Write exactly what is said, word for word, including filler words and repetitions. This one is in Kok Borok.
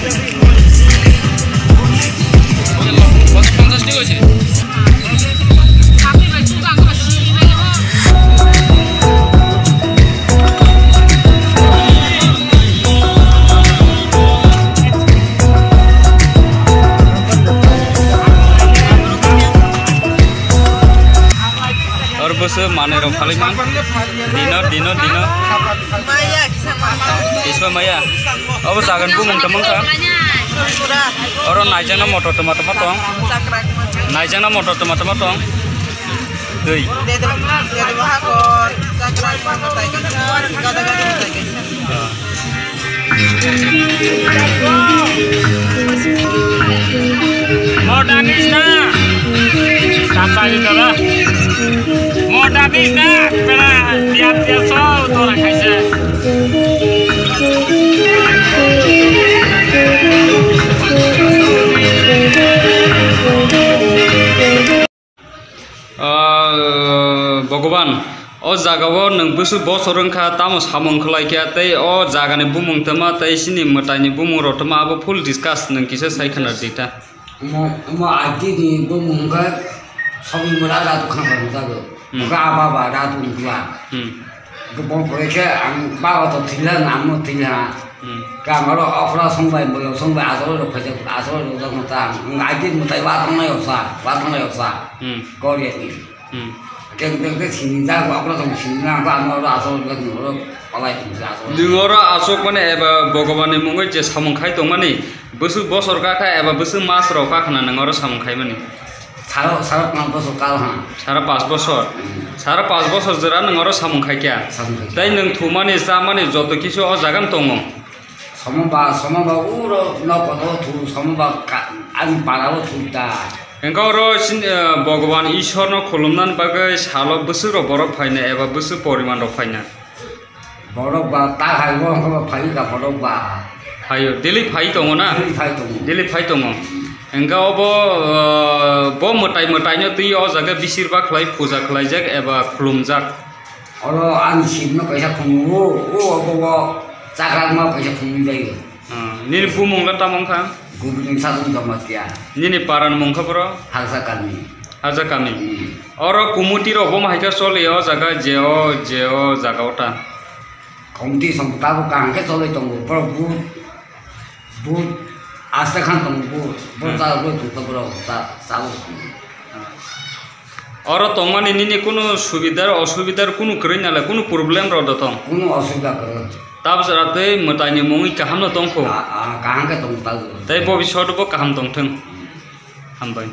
Oro bwswk manwi rok phalwi man. Dino, dino, dino. Maya kisa maya. Kisba maya. Obo jagan bumung tongmung kha. Maya. Oro naijakna motor tongma tongma tong. Chakrak maya. Naijakna motor tongma tongma tong. Twi. Dede, dede bahakor. Chakrak maya tai kaisa. Gada gada tai kaisa. Moda bisna. Tapa di tola. Moda bisna. Pera tiap tiap so tora kaisa. Ah, Bhogoban, o jagao nwng bwswk bosor wngkha, tamo samung khlaikha, tei o jagani bumung twma, tei chini mwtaini bumung rok twma, abo full discuss nwng kisa sai khwna di ta. Omo, omo aiti ni bumung wngkha Sobi Mura Ratu khna bar jago. Hmm. Wngkha aba ba Ratu wngkha. Hmm. Bong pore khe ang baba to thwila, ang no thwila. Hmm. Khe ang oro okra songbai, boyok songbai, asol rok phaijak, asol rok jak no ta. Ang aiti mwtai wa tongnai osa, wa tongnai osa. Hmm. Korea ni. Hmm. Khe, khe, khe sini jak, okra song sini na, ang oro asol rok jak no oro palai tong sa asol. Nwng oro asok mani eba Bhogobani mungwi je samung khai tongmani, bwswk bosor kakha eba bwswk mas rok kakhna nwng oro samung khaimani. Saro, saro panch bosor kal ha. Saro panch bosor. Hmm. Saro panch bosor jora nwng oro samung khaikha. Samung khaikha. Tei nwng thumani, chamani joto kisu o jaga no tongo. Somo ba, somo ba uro nok koto thu, somo ba ka, ani para o thu ta. Engkha oro sin, eh, Bhogoban Ishwar no khulumnani bagwi salo bwswk rok borok phaina eba bwswk poriman rok phaina. Borok ba ta hai bo wngkha ba phai ka borok ba. Phaio, daily phai tongo na? Daily phai tongo. Daily phai tongo. Engkha obo, eh, bo mwtai mwtai no twi o jaga bisir ba khlai puja khlaijak eba khulumjak. Oro ani sibno kaisa khungo, o obo o chakrakma kaisa khungwi jaio. Hmm, nini bumung la tamo wngkha? Gobind Sadhu Jamatia. Nini paran mung kha boro? Haksa Kami. Haksa Kami. Hmm. Oro committee rok bo ma hai khe choli o jaga je o, je o jaga o ta. Committee song tabuk kaham khe choli tongo. Borok bu, bu aste khan tongo bu. Bu Hmm. Chalo bu tongo borok cha, chalo. Oro tongmani nini kunu subidar osubidar kunu kwrwi nalai, kunu problem rok da tong? Kunu osubida kwrwi. Tabuk jora tei mwtaini mungwi kaham no tongkho? A, a, kaham khe tong tabuk. Tei bobiswt bo kaham tongthwng. Hambai.